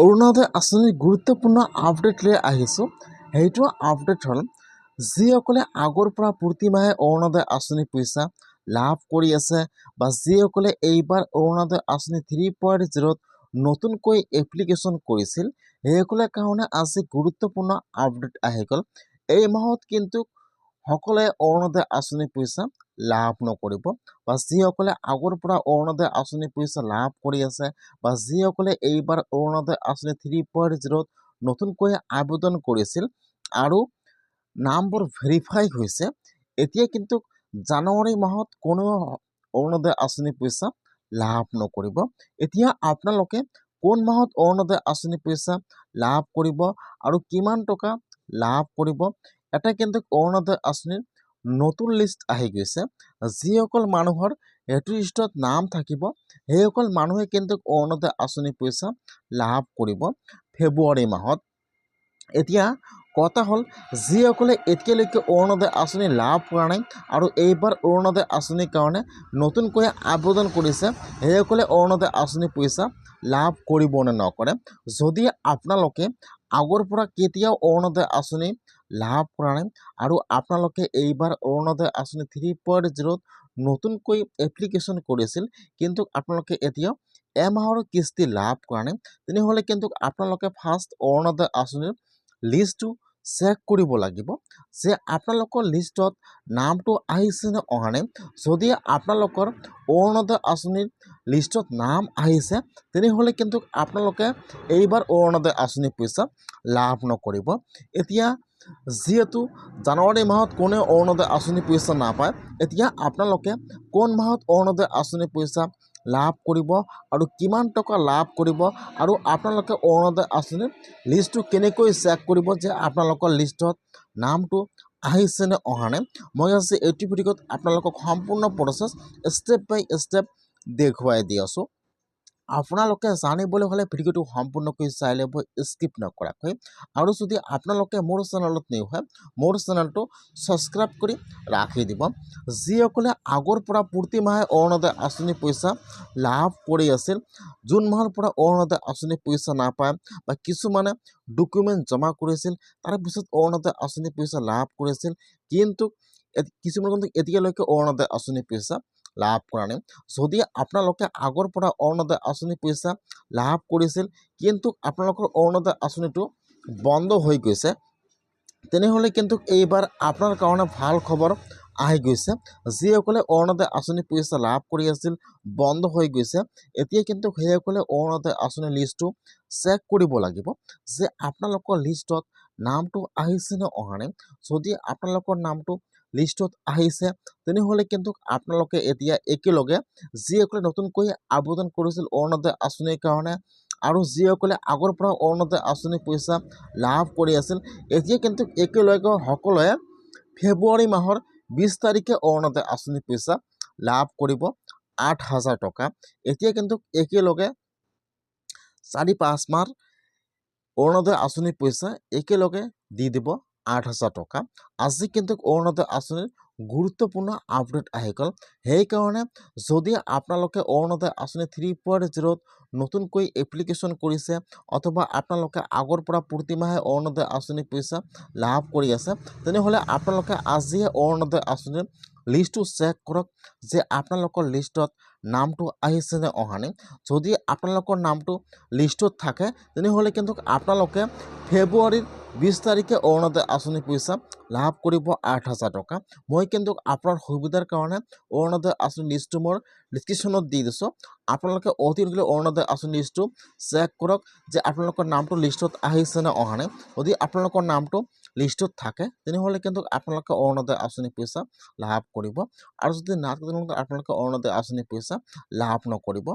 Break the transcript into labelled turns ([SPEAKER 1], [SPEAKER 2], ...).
[SPEAKER 1] অৰুণোদয় আঁচনিৰ গুৰুত্বপূৰ্ণ আপডেট লৈ আহিছোঁ। সেইটো আপডেট হ'ল, যিসকলে আগৰ পৰা প্ৰতিমাহে অৰুণোদয় আঁচনিৰ পইচা লাভ কৰি আছে বা যিসকলে এইবাৰ অৰুণোদয় আঁচনি 3.0ত নতুনকৈ এপ্লিকেশ্যন কৰিছিল, সেইসকলৰ কাৰণে আজি গুৰুত্বপূৰ্ণ আপডেট আহি গ'ল। এই মাহত কিন্তু সকলোৱে অৰুণোদয় আঁচনিৰ পইচা লাভ নকৰিব বা যিসকলে আগৰ পৰা অৰুণোদয় আঁচনিৰ পইচা লাভ কৰি আছে বা যিসকলে এইবাৰ অৰুণোদয় আঁচনি 3.0ত নতুনকৈ আবেদন কৰিছিল আৰু নামবোৰ ভেৰিফাই হৈছে, এতিয়া কিন্তু জানুৱাৰী মাহত কোনেও অৰুণোদয় আঁচনিৰ পইচা লাভ নকৰিব। এতিয়া আপোনালোকে কোন মাহত অৰুণোদয় আঁচনিৰ পইচা লাভ কৰিব আৰু কিমান টকা লাভ কৰিব, এটা কিন্তু অৰুণোদয় আঁচনিৰ নতুন লিষ্ট আহি গৈছে। যিসকল মানুহৰ সেইটো লিষ্টত নাম থাকিব, সেইসকল মানুহে কিন্তু অৰুণোদয় আঁচনিৰ পইচা লাভ কৰিব ফেব্ৰুৱাৰী মাহত। এতিয়া কথা হ'ল, যিসকলে এতিয়ালৈকে অৰুণোদয় আঁচনি লাভ কৰা নাই আৰু এইবাৰ অৰুণোদয় আঁচনিৰ কাৰণে নতুনকৈ আবেদন কৰিছে, সেইসকলে অৰুণোদয় আঁচনিৰ পইচা লাভ কৰিব নে নকৰে? যদি আপোনালোকে আগৰ পৰা কেতিয়াও অৰুণোদয় আঁচনি লাভ কৰা নাই আৰু আপোনালোকে এইবাৰ অৰুণোদয় আঁচনি 3.0ত নতুনকৈ এপ্লিকেশ্যন কৰিছিল, কিন্তু আপোনালোকে এতিয়াও এমাহৰ কিস্তি লাভ কৰা নাই, তেনেহ'লে কিন্তু আপোনালোকে ফাৰ্ষ্ট অৰুণোদয় আঁচনিৰ লিষ্টটো চেক কৰিব লাগিব যে আপোনালোকৰ লিষ্টত নামটো আহিছে নে অহা নাই। যদি আপোনালোকৰ অৰুণোদয় আঁচনিৰ লিষ্টত নাম আহিছে, তেনেহ'লে কিন্তু আপোনালোকে এইবাৰ অৰুণোদয় আঁচনিৰ পইচা লাভ নকৰিব। এতিয়া যিহেতু জানুৱাৰী মাহত কোনেও অৰুণোদয় আঁচনিৰ পইচা নাপায়, এতিয়া আপোনালোকে কোন মাহত অৰুণোদয় আঁচনিৰ পইচা লাভ কৰিব আৰু কিমান টকা লাভ কৰিব আৰু আপোনালোকে অৰুণোদয় আঁচনিৰ লিষ্টটো কেনেকৈ চেক কৰিব যে আপোনালোকৰ লিষ্টত নামটো আহিছে নে অহা নাই, মই আজি এইটো ভিডিঅ'ত আপোনালোকক সম্পূৰ্ণ প্ৰচেছ ষ্টেপ বাই ষ্টেপ দেখুৱাই দি আছোঁ। আপোনালোকে জানিবলৈ হ'লে ভিডিঅ'টো সম্পূৰ্ণকৈ চাই ল'ব, স্কিপ নকৰাকৈ। আৰু যদি আপোনালোকে মোৰ চেনেলত নিউ হয়, মোৰ চেনেলটো ছাবস্ক্ৰাইব কৰি ৰাখি দিব। যিসকলে আগৰ পৰা প্ৰতিমাহে অৰুণোদয় আঁচনিৰ পইচা লাভ কৰি আছিল, জুন মাহৰ পৰা অৰুণোদয় আঁচনিৰ পইচা নাপায় বা কিছুমানে ডকুমেণ্ট জমা কৰিছিল, তাৰপিছত অৰুণোদয় আঁচনিৰ পইচা লাভ কৰিছিল, কিন্তু কিছুমান কিন্তু এতিয়ালৈকে অৰুণোদয় আঁচনিৰ পইচা লাভ কৰা নাই। যদি আপোনালোকে আগৰ পৰা অৰুণোদয় আঁচনিৰ পইচা লাভ কৰিছিল, কিন্তু আপোনালোকৰ অৰুণোদয় আঁচনিটো বন্ধ হৈ গৈছে, তেনেহ'লে কিন্তু এইবাৰ আপোনাৰ কাৰণে ভাল খবৰ আহি গৈছে। যিসকলে অৰুণোদয় আঁচনিৰ পইচা লাভ কৰি আছিল, বন্ধ হৈ গৈছে, এতিয়া কিন্তু সেইসকলে অৰুণোদয় আঁচনিৰ লিষ্টটো চেক কৰিব লাগিব যে আপোনালোকৰ লিষ্টত নামটো আহিছে নে অহা নাই। যদি আপোনালোকৰ নামটো লিষ্টত আহিছে, তেনেহ'লে কিন্তু আপোনালোকে এতিয়া একেলগে যিসকলে নতুনকৈ আবেদন কৰিছিল অৰুণোদয় আঁচনিৰ কাৰণে আৰু যিসকলে আগৰ পৰা অৰুণোদয় আঁচনিৰ পইচা লাভ কৰি আছিল, এতিয়া কিন্তু একেলগে সকলোৱে ফেব্ৰুৱাৰী মাহৰ 20 তাৰিখে অৰুণোদয় আঁচনিৰ পইচা লাভ কৰিব 8000 টকা। এতিয়া কিন্তু একেলগে 4-5 মাহ অৰুণোদয় আঁচনিৰ পইচা একেলগে দি দিব 8000 টকা। আজি কিন্তু অৰুণোদয় আঁচনিৰ গুৰুত্বপূৰ্ণ আপডেট আহি গ'ল। সেইকাৰণে যদি আপোনালোকে অৰুণোদয় আঁচনি 3.0ত নতুনকৈ এপ্লিকেশ্যন কৰিছে অথবা আপোনালোকে আগৰ পৰা প্ৰতিমাহে অৰুণোদয় আঁচনিৰ পইচা লাভ কৰি আছে, তেনেহ'লে আপোনালোকে আজিয়ে অৰুণোদয় আঁচনিৰ লিষ্টটো চেক কৰক যে আপোনালোকৰ লিষ্টত নামটো আহিছে নে অহা নাই। যদি আপোনালোকৰ নামটো লিষ্টত থাকে, তেনেহ'লে কিন্তু আপোনালোকে ফেব্ৰুৱাৰীৰ 20 তাৰিখে অৰুণোদয় আঁচনিৰ পইচা লাভ কৰিব 8000 টকা। মই কিন্তু আপোনাৰ সুবিধাৰ কাৰণে অৰুণোদয় আঁচনিৰ লিষ্টটো মোৰ ডিছক্ৰিপশ্যনত দি দিছোঁ। আপোনালোকে অতি সোনকালে অৰুণোদয় আঁচনিৰ লিষ্টটো চেক কৰক যে আপোনালোকৰ নামটো লিষ্টত আহিছে নে অহা নাই। যদি আপোনালোকৰ নামটো লিষ্টত থাকে, তেনেহ'লে কিন্তু আপোনালোকে অৰুণোদয় আঁচনিৰ পইচা লাভ কৰিব আৰু যদি নাথাকে, তেনেহ'লে আপোনালোকে অৰুণোদয় আঁচনিৰ পইচা লাভ নকৰিব।